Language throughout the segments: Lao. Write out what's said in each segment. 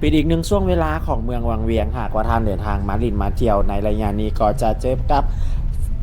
ເປັນອີກໜຶ່ງຊ່ວງເວລາຂອງເມືອງວັງວຽງ. ຫາກວ່າທ່ານເດີນທາງມາຫຼິ້ນມາທ່ຽວໃນໄລຍະນີ້ ກໍຈະເຈີກັບ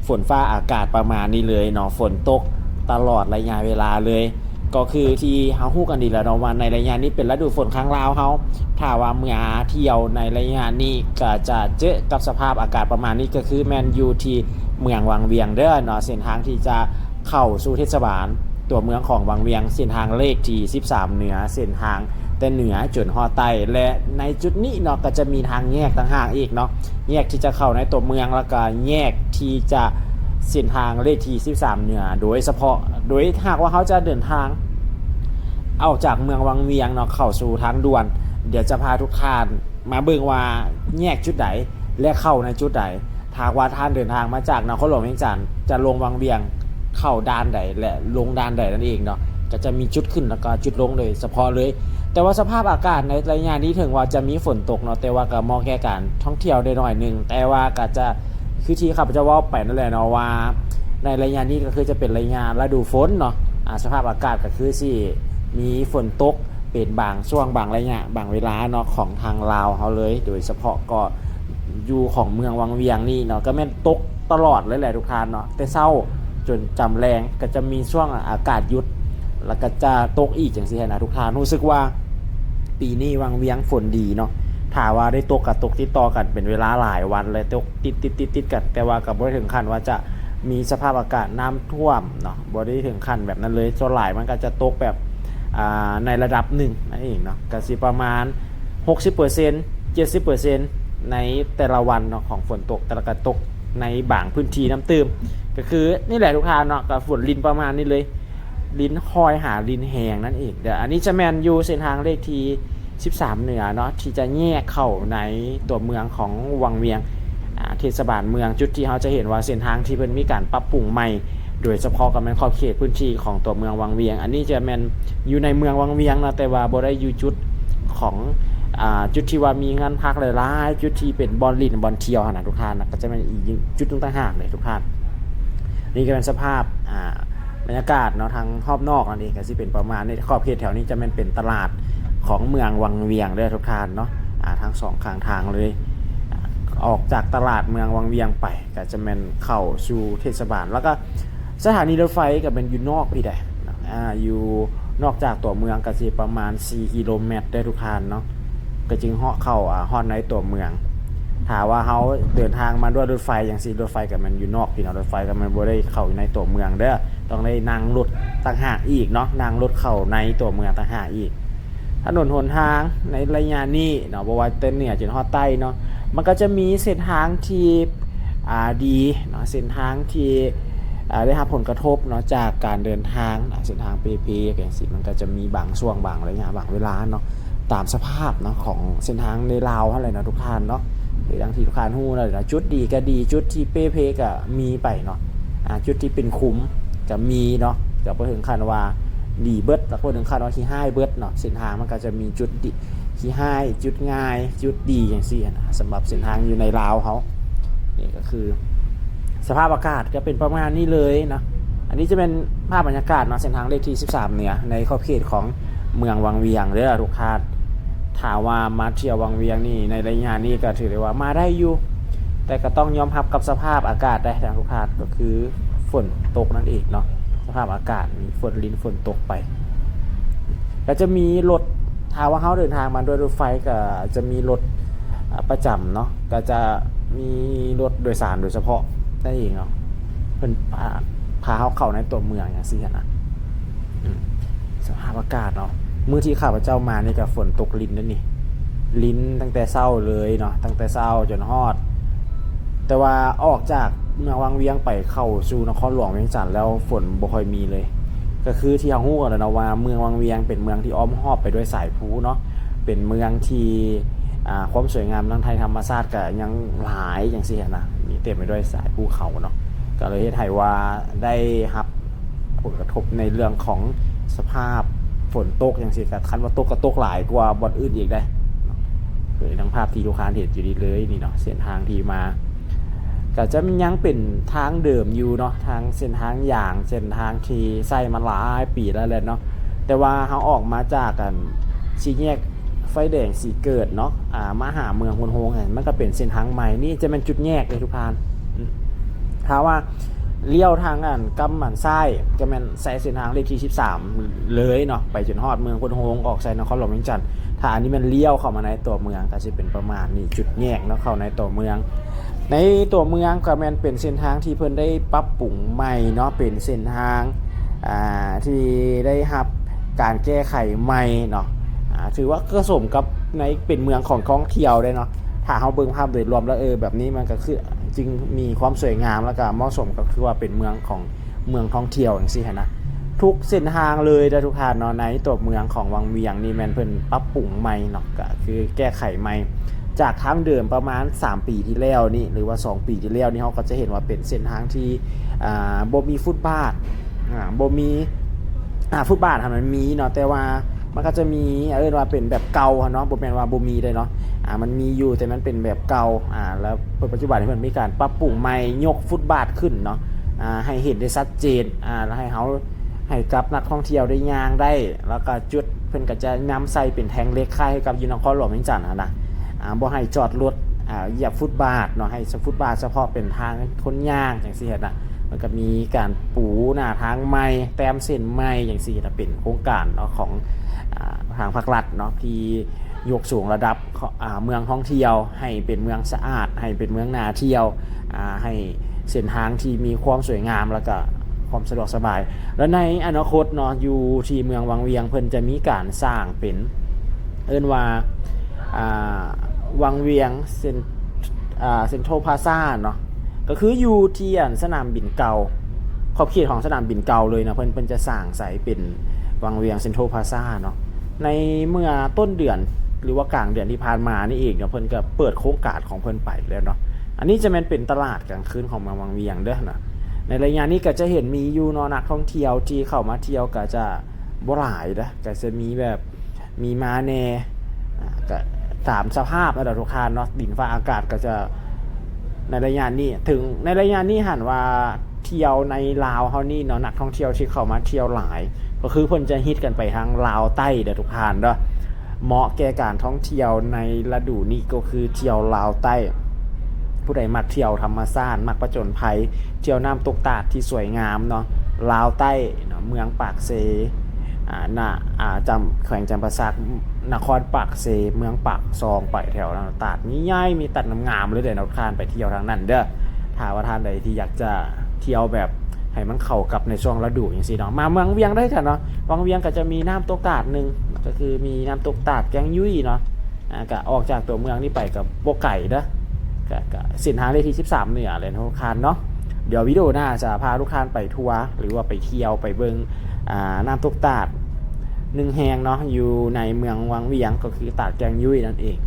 ຝົນຟ້າອາກາດປະມານນີ້ເລີຍເນາະ, ຝົນຕົກຕະຫຼອດໄລຍະເວລາເລີຍ. ກໍຄືທີ່ເຮົາຮູ້ກັນດີແລ້ວເນາະວ່າ ໃນໄລຍະນີ້ເປັນລະດູຝົນທາງລາວເຮົາ. ຖ້າວ່າເມືອທ່ຽວໃນໄລຍະນີ້ ກໍຈະເຈີກັບສະພາບອາກາດປະມານນີ້, ກໍຄືແມ່ນຢູ່ທີ່ເມືອງວັງວຽງເດີເນາະ, ເສັ້ນທາງທີ່ຈະ ເຂົ້າສູ່ເທດສະບານຕົວເມືອງຂອງວັງວຽງ, ເສັ້ນທາງເລກທີສິບສາມເໜືອ, ເສັ້ນທາງແຕ່ເໜືອຈົນຮອດໃຕ້ ແລະ ໃນຈຸດນີ້ເນາະ ກໍຈະມີທາງແຍກຕ່າງຫາກອີກເນາະ, ແຍກທີ່ຈະເຂົ້າໃນຕົວເມືອງ ແລ້ວກໍແຍກທີ່ຈະເສັ້ນທາງເລກທີສິບສາມເໜືອໂດຍສະເພາະ. ໂດຍຫາກວ່າເຮົາຈະເດີນທາງອອກຈາກເມືອງວັງວຽງເນາະ ເຂົ້າສູ່ທາງດ່ວນ, ດຽວຈະພາທຸກທ່ານມາເບິ່ງວ່າແຍກຈຸດໃດ ແລະ ເຂົ້າໃນຈຸດໃດ. ຖ້າວ່າທ່ານເດີນທາງມາຈາກນະຄອນຫຼວງວຽງຈັນ ຈະລົງວັງວຽງ ເຂົ້າດ່ານໃດ ແລະ ລົງດ່ານໃດນັ້ນເອງເນາະ, ກໍຈະມີຈຸດຂຶ້ນ ແລ້ວກໍຈຸດລົງໂດຍສະເພາະເລີຍ. ແຕ່ວ່າສະພາບອາກາດໃນໄລຍະນີ້ ເຖິງວ່າຈະມີຝົນຕົກເນາະ, ແຕ່ວ່າກໍເໝາະແກ່ການທ່ອງທ່ຽວໄດ້ໜ້ອຍໜຶ່ງ, ແຕ່ວ່າກໍຈະ ຄືທີ່ຂ້າພະເຈົ້າເວົ້າໄປນັ້ນແຫຼະເນາະ ວ່າໃນໄລຍະນີ້ກໍຄືຈະເປັນໄລຍະລະດູຝົນເນາະ, ອາ ສະພາບອາກາດກໍຄືຊິມີຝົນຕົກ ເປັນບາງຊ່ວງບາງໄລຍະບາງເວລາເນາະ ຂອງທາງລາວເຮົາເລີຍ. ໂດຍສະເພາະກໍຢູ່ຂອງເມືອງວັງວຽງນີ້ເນາະ ກໍແມ່ນຕົກຕະຫຼອດເລີຍແຫຼະທຸກທ່ານເນາະ, ແຕ່ເຊົ້າຈົນຈຳແລງກໍຈະມີຊ່ວງອາກາດຢຸດ ແລ້ວກໍຈະຕົກອີກຈັ່ງຊີ້ຫັ້ນນະທຸກທ່ານ. ຮູ້ສຶກວ່າປີນີ້ວັງວຽງຝົນດີເນາະ, ຖ້າວ່າໄດ້ຕົກກໍຕົກຕິດຕໍ່ກັນເປັນເວລາຫຼາຍວັນເລີຍ, ຕົກຕິດໆໆໆກັນ, ແຕ່ວ່າກໍບໍ່ໄດ້ເຖິງຂັ້ນວ່າຈະມີສະພາບອາກາດນ້ຳຖ້ວມເນາະ, ບໍ່ໄດ້ເຖິງຂັ້ນແບບນັ້ນເລີຍ. ສ່ວນຫຼາຍມັນກໍຈະຕົກແບບ ອ່າ ໃນລະດັບໜຶ່ງນັ້ນເອງເນາະ, ກໍຊິປະມານຫົກສິບເປີເຊັນ ເຈັດສິບເປີເຊັນໃນແຕ່ລະວັນເນາະ ຂອງຝົນຕົກ, ແຕ່ລະກະຕົກໃນບາງພື້ນທີ່ນຳຕື່ມ. ກໍຄືນີ້ແຫຼະທຸກທ່ານເນາະ, ກໍຝົນລິນປະມານນີ້ເລີຍ, ລິນຄ່ອຍຫາລິນແຮງນັ້ນເອງ. ດຽວອັນນີ້ຈະແມ່ນຢູ່ເສັ້ນທາງເລກທີສິບສາມເໜືອເນາະ ທີ່ຈະແຍກເຂົ້າໃນຕົວເມືອງຂອງວັງວຽງ ອ່າ ເທດສະບານເມືອງ, ຈຸດທີ່ເຮົາຈະເຫັນວ່າເສັ້ນທາງທີ່ເພິ່ນມີການປັບປຸງໃໝ່ ໂດຍສະເພາະກໍແມ່ນຂອບເຂດພື້ນທີ່ຂອງຕົວເມືອງວັງວຽງ. ອັນນີ້ຈະແມ່ນຢູ່ໃນເມືອງວັງວຽງເນາະ, ແຕ່ວ່າບໍ່ໄດ້ຢູ່ຈຸດຂອງ ອ່າ ຈຸດທີ່ວ່າມີເຮືອນພັກຫຼາຍໆ, ຈຸດທີ່ເປັນບ່ອນຫຼິ້ນບ່ອນທ່ຽວຫັ້ນນະທຸກທ່ານນະ, ກໍຈະແມ່ນອີກຈຸດໜຶ່ງຕ່າງຫາກເລີຍທຸກທ່ານ. ນີ້ກໍເປັນສະພາບ ອ່າ ບັນຍາກາດເນາະ ທາງຮອບນອກນັ້ນເອງ ກໍຊິເປັນປະມານນີ້. ຂອບເຂດແຖວນີ້ຈະແມ່ນເປັນຕະຫຼາດຂອງເມືອງວັງວຽງເດີທຸກທ່ານເນາະ, ອ່າ ທັງສອງຂ້າງທາງເລີຍ. ອາ ອອກຈາກຕະຫຼາດເມືອງວັງວຽງໄປ ກໍຈະແມ່ນເຂົ້າສູ່ເທດສະບານ, ແລ້ວກໍສະຖານີລົດໄຟກໍແມ່ນຢູ່ນອກພີ້ໃດ໋ ອ່າ ຢູ່ນອກຈາກຕົວເມືອງກໍຊິປະມານສີ່ກິໂລແມັດເດີທຸກທ່ານເນາະ, ກໍຈຶ່ງເຫາະເຂົ້າ ອ່າ ຮອດໃນຕົວເມືອງ. ຖ້າວ່າເຮົາເດີນທາງມາດ້ວຍລົດໄຟຈັ່ງຊີ້, ລົດໄຟກໍແມ່ນຢູ່ນອກພີ້ເນາະ, ລົດໄຟກໍແມ່ນບໍ່ໄດ້ເຂົ້າໃນຕົວເມືອງເດີ, ຕ້ອງໄດ້ນັ່ງລົດຕ່າງຫາກອີກເນາະ, ນັ່ງລົດເຂົ້າໃນຕົວເມືອງຕ່າງຫາກອີກ. ຖະໜົນຫົນທາງໃນໄລຍະນີ້ເນາະ, ບໍ່ວ່າແຕ່ເໜືອຈົນຮອດໃຕ້ເນາະ, ມັນກໍຈະມີເສັ້ນທາງທີ່ ອ່າ ດີເນາະ, ເສັ້ນທາງທີ່ ອ່າ ໄດ້ຮັບຜົນກະທົບເນາະ ຈາກການເດີນທາງເນາະ, ເສັ້ນທາງເປ່ເພຈັ່ງຊີ້. ມັນກໍຈະມີບາງຊ່ວງບາງໄລຍະບາງເວລາເນາະ, ຕາມສະພາບເນາະ ຂອງເສັ້ນທາງໃນລາວຫັ້ນແຫຼະເນາະທຸກທ່ານເນາະ. ຄືດັ່ງທີ່ທຸກທ່ານຮູ້ແລ້ວເນາະ, ຈຸດດີກໍດີ, ຈຸດທີ່ເປ່ເພກໍມີໄປເນາະ, ອ່າ ຈຸດທີ່ເປັນຂຸມກໍມີເນາະ, ກໍບໍ່ເຖິງຂັ້ນວ່າດີເບິດ ແລ້ວກໍບໍ່ເຖິງຂັ້ນວ່າຂີ້ຮ້າຍເບິດເນາະ. ເສັ້ນທາງມັນກໍຈະມີຈຸດດີ ຂີ້ຮ້າຍ ຈຸດງ່າຍ ຈຸດດີຈັ່ງຊີ້ນະ, ສຳລັບເສັ້ນທາງຢູ່ໃນລາວເຮົາ. ນີ້ກໍຄືສະພາບອາກາດກໍເປັນປະມານນີ້ເລີຍເນາະ. ອັນນີ້ຈະເປັນພາບບັນຍາກາດເນາະ, ເສັ້ນທາງເລກທີສິບສາມເໜືອ ໃນຂອບເຂດຂອງເມືອງວັງວຽງເດີທຸກທ່ານ. ຖ້າວ່າມາທ່ຽວວັງວຽງນີ້ ໃນໄລຍະນີ້ກໍຖືໄດ້ວ່າມາໄດ້ຢູ່, ແຕ່ກໍຕ້ອງຍອມຮັບກັບສະພາບອາກາດໄດ໋ທາງທຸກທ່ານ, ກໍຄືຝົນຕົກນັ້ນເອງເນາະ. ສະພາບອາກາດມີຝົນລິນຝົນຕົກໄປ ກໍຈະມີລົດ, ຖ້າວ່າເຮົາເດີນທາງມາດ້ວຍລົດໄຟກໍຈະມີລົດ ອ່າ ປະຈຳເນາະ, ກໍຈະມີລົດໂດຍສານໂດຍສະເພາະນັ້ນເອງເນາະ, ເພິ່ນ ອ່າ ພາເຮົາເຂົ້າໃນຕົວເມືອງຈັ່ງຊີ້ຫັ້ນນະ. ອືມ ສະພາບອາກາດເນາະ, ມື້ທີ່ຂ້າພະເຈົ້າມານີ້ກໍຝົນຕົກລິນເດ້ນີ້, ລິນຕັ້ງແຕ່ເຊົ້າເລີຍເນາະ, ຕັ້ງແຕ່ເຊົ້າຈົນຮອດ ແຕ່ວ່າອອກຈາກເມືອງວັງວຽງໄປເຂົ້າສູ່ນະຄອນຫຼວງວຽງຈັນແລ້ວ ຝົນບໍ່ຄ່ອຍມີເລີຍ. ກໍຄືທີ່ເຮົາຮູ້ກັນແລ້ວເນາະວ່າ ເມືອງວັງວຽງເປັນເມືອງທີ່ອ້ອມຮອບໄປດ້ວຍສາຍພູເນາະ, ເປັນເມືອງທີ່ ອ່າ ຄວາມສວຍງາມທາງໄທທຳມະຊາດກໍຍັງຫຼາຍຈັ່ງຊີ້ຫັ້ນນະ, ມີເຕັມໄປດ້ວຍສາຍພູເຂົາເນາະ, ກໍເລີຍເຮັດໃຫ້ວ່າໄດ້ຮັບ ຜົນກະທົບໃນເລື່ອງຂອງສະພາບຝົນຕົກຈັ່ງຊີ້, ກໍຄັນວ່າຕົກກໍຕົກຫຼາຍກວ່າບ່ອນອື່ນອີກເດ້ເນາະ. ຄືດັ່ງພາບທີ່ທຸກທ່ານເຫັນຢູ່ນີ້ເລີຍນີ້ເນາະ, ເສັ້ນທາງທີ່ມາກໍຈະຍັງເປັນທາງເດີມຢູ່ເນາະ, ທາງເສັ້ນທາງຢາງ, ເສັ້ນທາງທີ່ໃຊ້ມາຫຼາຍປີແລ້ວແຫຼະເນາະ. ແຕ່ວ່າເຮົາອອກມາຈາກ ອັນ ສີ່ແຍກ ໄຟແດງສີເກີດເນາະ ອາ ມາຫາເມືອງໂພນໂຮງ ມັນກໍເປັນເສັ້ນທາງໃໝ່. ນີ້ຈະແມ່ນຈຸດແຍກເລີຍທຸກທ່ານ. ອາ ຖ້າວ່າລ້ຽວທາງອັນ ກຳອັນຊ້າຍ ກໍແມ່ນໃຊ້ເສັ້ນທາງເລກທີສິບສາມເລີຍເນາະ ໄປຈົນຮອດເມືອງໂພນໂຮງ ອອກໃສ່ນະຄອນຫຼວງວຽງຈັນ. ຖ້າອັນນີ້ແມ່ນລ້ຽວເຂົ້າມາໃນຕົວເມືອງ ກໍຊິເປັນປະມານນີ້ ຈຸດແຍກເນາະ ເຂົ້າໃນຕົວເມືອງ. ໃນຕົວເມືອງກໍແມ່ນເປັນເສັ້ນທາງທີ່ເພິ່ນໄດ້ປັບປຸງໃໝ່ເນາະ ເປັນເສັ້ນທາງ ອ່າ ທີ່ໄດ້ຮັບການແກ້ໄຂໃໝ່ເນາະ. ອ່າ ຖືວ່າກໍສົມກັບໃນເປັນເມືອງຂອງທ່ອງທ່ຽວໄດ້ເນາະ. ຖ້າເຮົາເບິ່ງພາບໂດຍລວມແລ້ວ ເອີ ແບບນີ້ມັນກໍຄືຈຶ່ງມີຄວາມສວຍງາມ ແລ້ວກໍເໝາະສົມ ກໍຄືວ່າເປັນເມືອງຂອງ ເມືອງທ່ອງທ່ຽວຈັ່ງຊີ້ຫັ້ນນະ. ທຸກເສັ້ນທາງເລີຍເດີທຸກທ່ານເນາະ ໃນຕົວເມືອງຂອງວັງວຽງນີ້ແມ່ນເພິ່ນປັບປຸງໃໝ່ເນາະ ກໍຄືແກ້ໄຂໃໝ່ ຈາກທາງເດີມປະມານສາມປີທີ່ແລ້ວນີ້ ຫຼືວ່າສອງປີທີ່ແລ້ວນີ້ ເຮົາກໍຈະເຫັນວ່າເປັນເສັ້ນທາງທີ່ ອ່າ ບໍ່ມີຟຸດບາດ ອ່າ ບໍ່ມີ ອ່າ ຟຸດບາດຫັ້ນມັນມີເນາະ ແຕ່ວ່າ ມັນກໍຈະມີ ເອີ້ນວ່າເປັນແບບເກົ່າຫັ້ນເນາະ ບໍ່ແມ່ນວ່າບໍ່ມີເດ້ເນາະ ອ່າ ມັນມີຢູ່ ແຕ່ມັນເປັນແບບເກົ່າ ອ່າ ແລ້ວປັດຈຸບັນນີ້ເພິ່ນມີການປັບປຸງໃໝ່ ຍົກຟຸດບາດຂຶ້ນເນາະ ອ່າ ໃຫ້ເຫັນໄດ້ຊັດເຈນ ອ່າ ແລ້ວໃຫ້ເຮົາ ໃຫ້ກັບນັກທ່ອງທ່ຽວໄດ້ຍ່າງໄດ້ ແລ້ວກໍຈຸດເພິ່ນກໍຈະນຳໃສ່ເປັນແທ່ງເຫຼັກຄ້າຍຄືກັບຢູ່ນະຄອນຫຼວງວຽງຈັນຫັ້ນນະ ອ່າ ບໍ່ໃຫ້ຈອດລົດ ອ່າ ຢຽບຟຸດບາດເນາະ ໃຫ້ຟຸດບາດສະເພາະເປັນທາງຄົນຍ່າງຈັ່ງຊີ້ຫັ້ນນະ. ມັນກໍມີການປູໜ້າທາງໃໝ່ ແຕ້ມເສັ້ນໃໝ່ຈັ່ງຊີ້ນະ ເປັນໂຄງການເນາະ ຂອງ ອ່າ ທາງພາກລັດເນາະ ທີ່ຍົກສູງລະດັບ ອ່າ ເມືອງທ່ອງທ່ຽວ ໃຫ້ເປັນເມືອງສະອາດ ໃຫ້ເປັນເມືອງໜ້າທ່ຽວ ອ່າ ໃຫ້ເສັ້ນທາງທີ່ມີຄວາມສວຍງາມ ແລ້ວກໍຄວາມສະດວກສະບາຍ. ແລ້ວໃນອະນາຄົດເນາະ ຢູ່ທີ່ເມືອງວັງວຽງ ເພິ່ນຈະມີການສ້າງເປັນ ເອີ້ນວ່າ ອ່າ ວັງວຽງເຊັນ ອ່າ ເຊັນໂທຣພາຊາເນາະ ກໍຄືຢູ່ທີ່ອັນສະໜາມບິນເກົ່າ ຂອບເຂດຂອງສະໜາມບິນເກົ່າເລີຍເນາະ ເພິ່ນ ເພິ່ນຈະສ້າງໃສ່ເປັນວັງວຽງເຊັນໂທຣພາຊາເນາະ. ໃນເມື່ອຕົ້ນເດືອນ ຫຼືວ່າກາງເດືອນທີ່ຜ່ານມານີ້ເອງເນາະ ເພິ່ນກໍເປີດໂຄງການຂອງເພິ່ນໄປແລ້ວເນາະ. ອັນນີ້ຈະແມ່ນເປັນຕະຫຼາດກາງຄືນຂອງເມືອງວັງວຽງເດີເນາະ. ໃນໄລຍະນີ້ກໍຈະເຫັນມີຢູ່ເນາະ ນັກທ່ອງທ່ຽວທີ່ເຂົ້າມາທ່ຽວກໍຈະບໍ່ຫຼາຍເດີ ກໍຈະມີແບບ ມີມາແດ່ ອ່າ ກະຕາມສະພາບນັ້ນແຫຼະທຸກທ່ານເນາະ ດິນຟ້າອາກາດກໍຈະ ໃນໄລຍະນີ້ ເຖິງໃນໄລຍະນີ້ຫັ້ນວ່າທ່ຽວໃນລາວເຮົານີ້ເນາະ ນັກທ່ອງທ່ຽວທີ່ເຂົ້າມາທ່ຽວຫຼາຍ ກໍຄືເພິ່ນຈະຮິດກັນໄປທາງລາວໃຕ້ເດີທຸກທ່ານເດີ ເໝາະແກ່ການທ່ອງທ່ຽວໃນລະດູນີ້ ກໍຄືທ່ຽວລາວໃຕ້. ຜູ້ໃດມັກທ່ຽວທຳມະຊາດ ມັກຜະຈົນໄພ ທ່ຽວນ້ຳຕົກຕາດທີ່ສວຍງາມເນາະ ລາວໃຕ້ເນາະ ເມືອງປາກເຊ ອ່າ ນະ ອ່າ ຈຳ ແຂວງຈຳປາສັກ ນະຄອນປາກເຊ ເມືອງປາກຊ່ອງ ໄປແຖວນັ້ນ ຕາດມີໃຫຍ່ ມີຕາດງາມໆເລີຍເດ້ເນາະ ທ່ານໄປທ່ຽວທາງນັ້ນເດີ. ຖ້າວ່າທ່ານໃດທີ່ຢາກຈະທ່ຽວແບບໃຫ້ມັນເຂົ້າກັບໃນຊ່ວງລະດູຈັ່ງຊີ້ເນາະ ມາເມືອງວຽງໄດ້ກັນເນາະ. ວັງວຽງກໍຈະມີນ້ຳຕົກຕາດໜຶ່ງ ກໍຄືມີນ້ຳຕົກຕາດແກ້ງຍຸ້ຍເນາະ. ອ່າ ກະອອກຈາກຕົວເມືອງນີ້ໄປກະບໍ່ໄກເດີ ກະ ກະເສັ້ນທາງເລກທີສິບສາມເໜືອແຫຼະທຸກທ່ານເນາະ. ດຽວວິດີໂອໜ້າຈະພາທຸກທ່ານໄປທົວ ຫຼືວ່າໄປທ່ຽວ ໄປເບິ່ງ ອ່າ ນ້ຳຕົກຕາດໜຶ່ງແຫ່ງເນາະ ຢູ່ໃນເມືອງວັງວຽງ ກໍຄືຕາດແກ້ງຍຸ້ຍນັ້ນເອງ.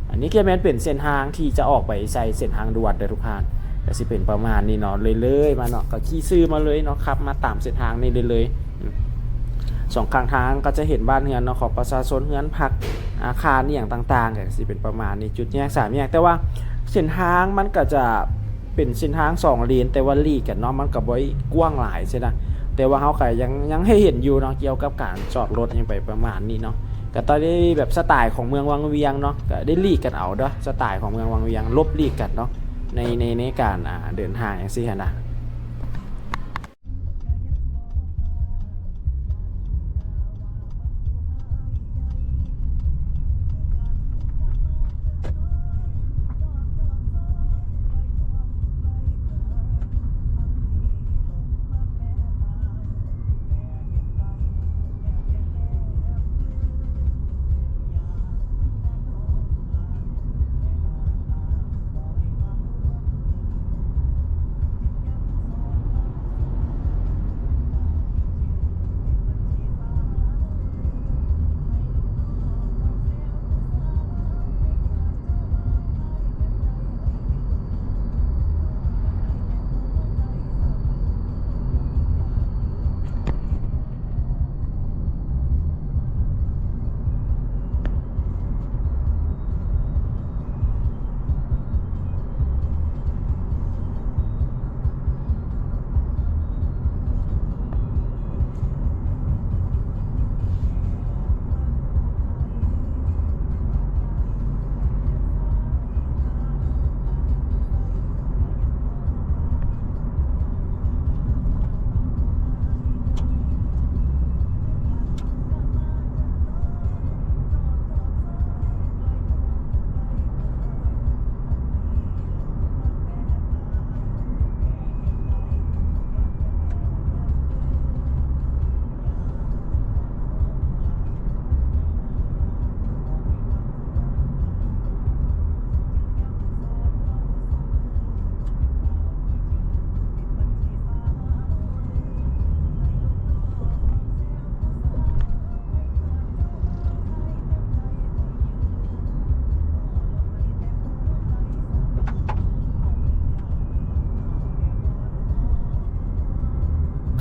ອັນນີ້ກໍແມ່ນເປັນເສັ້ນທາງທີ່ຈະອອກໄປໃສ່ເສັ້ນທາງດ່ວນເດີທຸກທ່ານ ກໍຊິເປັນປະມານນີ້ເນາະ ເລີຍໆມາເນາະ ກໍຂີ່ຊື່ມາເລີຍເນາະ ຂັບມາຕາມເສັ້ນທາງນີ້ເລີຍໆ. ສອງຂ້າງທາງກໍຈະເຫັນບ້ານເຮືອນເນາະ ຂອງປະຊາຊົນ ເຮືອນພັກ ອາຄານອີ່ຫຍັງຕ່າງໆ ກໍຊິເປັນປະມານນີ້ ຈຸດແຍກສາມແຍກ. ແຕ່ວ່າເສັ້ນທາງມັນກໍຈະເປັນເສັ້ນທາງສອງເລນ ແຕ່ວ່າຫຼີກກັນເນາະ ມັນກໍບໍ່ໄດ້ກວ້າງຫຼາຍຊີ້ນະ ແຕ່ວ່າເຮົາກໍຍັງ ຍັງໃຫ້ເຫັນຢູ່ເນາະ ກ່ຽວກັບການຈອດລົດຫຍັງໄປປະມານນີ້ເນາະ. ກໍຕ້ອງໄດ້ແບບສະໄຕຂອງເມືອງວັງວຽງເນາະ ກໍໄດ້ຫຼີກກັນເອົາເດີ ສະໄຕຂອງເມືອງວັງວຽງ ຫຼົບຫຼີກກັນເນາະ ໃນ ໃນ ໃນການ ອ່າ ເດີນທາງຈັ່ງຊີ້ຫັ້ນນະ.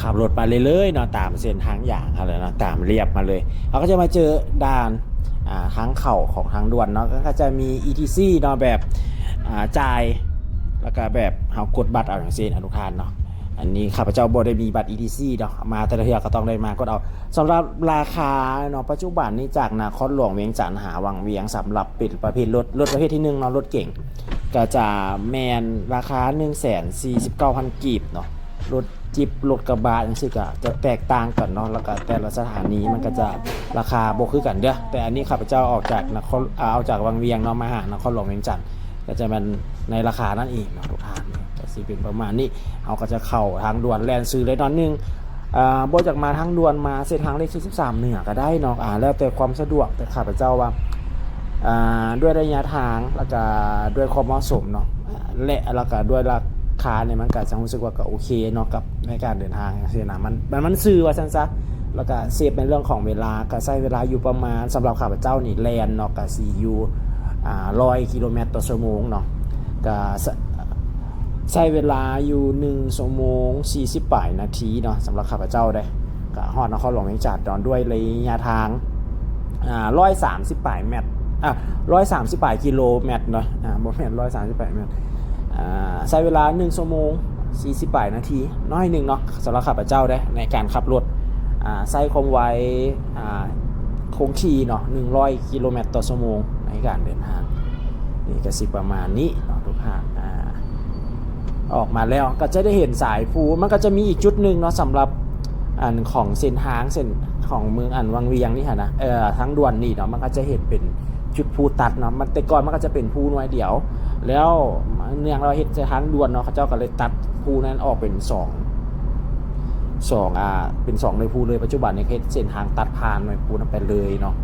ຂັບລົດໄປເລື້ອຍໆເນາະ ຕາມເສັ້ນທາງຢາງເຮົາເລີຍເນາະ ຕາມລຽບມາເລີຍ ເຮົາກໍຈະມາເຈີດ່ານ ອ່າ ທາງເຂົ້າຂອງທາງດ່ວນເນາະ ກໍຈະມີ ອີ ທີ ຊີ ເນາະ ແບບ ອ່າ ຈ່າຍ ແລ້ວກໍແບບເຮົາກົດບັດເອົາຈັ່ງຊີ້ນະ ທຸກທ່ານເນາະ. ອັນນີ້ຂ້າພະເຈົ້າບໍ່ໄດ້ມີບັດ ອີ ທີ ຊີ ເນາະ ມາແຕ່ລະເທື່ອກໍຕ້ອງໄດ້ມາກົດເອົາ. ສຳລັບລາຄາເນາະ ປັດຈຸບັນນີ້ຈາກນະຄອນຫຼວງວຽງຈັນຫາວັງວຽງ ສຳລັບເປັນປະເພດລົດ ລົດປະເພດທີໜຶ່ງເນາະ ລົດເກັງ ກໍຈະແມ່ນລາຄາໜຶ່ງແສນສີ່ສິບເກົ້າພັນກີບເນາະ. ລົດຈິບ ລົດກະບະຈັ່ງຊີ້ກໍຈະແຕກຕ່າງກັນເນາະ ແລ້ວກໍແຕ່ລະສະຖານີມັນກໍຈະລາຄາບໍ່ຄືກັນເດີ້. ແຕ່ອັນນີ້ຂ້າພະເຈົ້າອອກຈາກນະຄອນ ອາ ອອກຈາກວັງວຽງເນາະ ມາຫານະຄອນຫຼວງວຽງຈັນ ກໍຈະແມ່ນໃນລາຄານັ້ນເອງເນາະ ທຸກທ່ານ. ກໍຊິເປັນປະມານນີ້ ເຮົາກໍຈະເຂົ້າທາງດ່ວນແລ່ນຊື່ເລີຍເນາະ ໜຶ່ງ ອ່າ ບໍ່ຢາກມາທາງດ່ວນ ມາເສັ້ນທາງເລກສີ່ສິບສາມເໜືອກໍໄດ້ເນາະ ອ່າ ແລ້ວແຕ່ຄວາມສະດວກ ແຕ່ຂ້າພະເຈົ້າວ່າ ອ່າ ດ້ວຍໄລຍະທາງ ແລ້ວກະດ້ວຍຄວາມເໝາະສົມເນາະ ແລະ ແລ້ວກະດ້ວຍລາຄານີ້ ມັນກະຈະຮູ້ສຶກວ່າກະໂອເຄເນາະ ກັບໃນການເດີນທາງຈັ່ງຊີ້ນະ ມັນ ມັນ ມັນຊື່ວ່າຊັ້ນຊະ ແລ້ວກະເຊບໃນເລື່ອງຂອງເວລາ ກະໃຊ້ເວລາຢູ່ປະມານ ສຳລັບຂ້າພະເຈົ້ານີ້ແລ່ນເນາະ ກະຊິຢູ່ ອ່າ ຮ້ອຍກິໂລແມັດຕໍ່ຊົ່ວໂມງເນາະ ກະ ໃຊ້ເວລາຢູ່ໜຶ່ງຊົ່ວໂມງສີ່ສິບປາຍນາທີເນາະ ສຳລັບຂ້າພະເຈົ້າເດ້ ກະຮອດນະຄອນຫຼວງວຽງຈັນເນາະ ດ້ວຍໄລຍະທາງ ອ່າ ຮ້ອຍສາມສິບປາຍແມັດ ອ່າ ຮ້ອຍສາມສິບປາຍກິໂລແມັດເນາະ ອ່າ ບໍ່ແມ່ນ ຮ້ອຍສາມສິບປາຍແມັດ ອ່າ ໃຊ້ເວລາໜຶ່ງຊົ່ວໂມງສີ່ສິບປາຍນາທີ ໜ້ອຍໜຶ່ງເນາະ ສຳລັບຂ້າພະເຈົ້າເດ້ ໃນການຂັບລົດ ອ່າ ໃຊ້ຄວາມໄວ ອ່າ ຄົງທີ່ເນາະ ໜຶ່ງຮ້ອຍກິໂລແມັດຕໍ່ຊົ່ວໂມງ ໃນການເດີນທາງ. ນີ້ກໍຊິປະມານນີ້ເນາະ ທຸກທ່ານ ອາ ອອກມາແລ້ວກໍຈະໄດ້ເຫັນສາຍພູ ມັນກໍຈະມີອີກຈຸດໜຶ່ງເນາະ ສຳລັບອັນຂອງເສັ້ນທາງ ເສັ້ນຂອງເມືອງອັນວັງວຽງນີ້ຫັ້ນນະ ເອີ ທາງດ່ວນນີ້ເນາະ ມັນກໍຈະເຫັນເປັນຈຸດພູຕັດເນາະ ມັນ ແຕ່ກ່ອນມັນກໍຈະເປັນພູໜ່ວຍດຽວ ແລ້ວເນື່ອງວ່າເຮັດເສັ້ນທາງດ່ວນເນາະ ເຂົາເຈົ້າກໍເລີຍຕັດພູນັ້ນອອກເປັນສອງ ສອງ ອ່າ ເປັນສອງໜ່ວຍພູເລີຍ ປັດຈຸບັນນີ້ເຮັດເສັ້ນທາງຕັດຜ່ານໜ່ວຍພູນັ້ນໄປເລີຍເນາະ